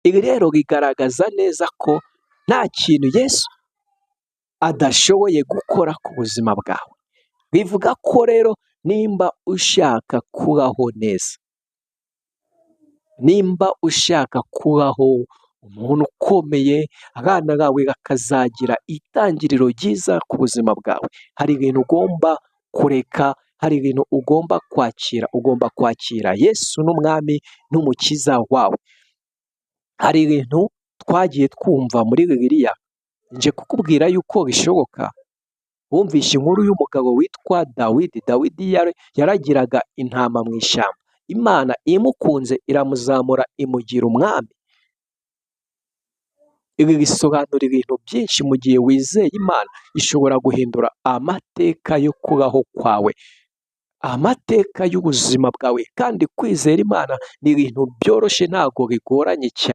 Ibi rero bigaragaza neza ko nta kintu Yesu adashoboye gukora ku buzima bwawe. Bivuga ko rero nimba ushaka kubaho neza, nimba ushaka kubaho umuntu ukomeye, abana bawe bakazagira itangiriro ryiza ku buzima bwawe, hari ibintu ugomba kureka, hari ibintu ugomba kwakira, ugomba kwakira Yesu n'umwami n'umukiza wawe. Hari ibintu twagiye twumva muri Bibiliya, nje kukubwira yuko bishoboka. Wumvishe inkuru y'umugabo witwa Dawidi. Dawidi yaragiraga intama mu ishyamba, Imana imukunze iramuzamura imugira umwami. Ibi bisobanura ibintu byinshi. Mu gihe wizeye Imana, ishobora guhindura amateka yo kubaho kwawe, amateka y'ubuzima bwawe. Kandi kwizera Imana ni ibintu byoroshye, ntabwo bigoranye cyane.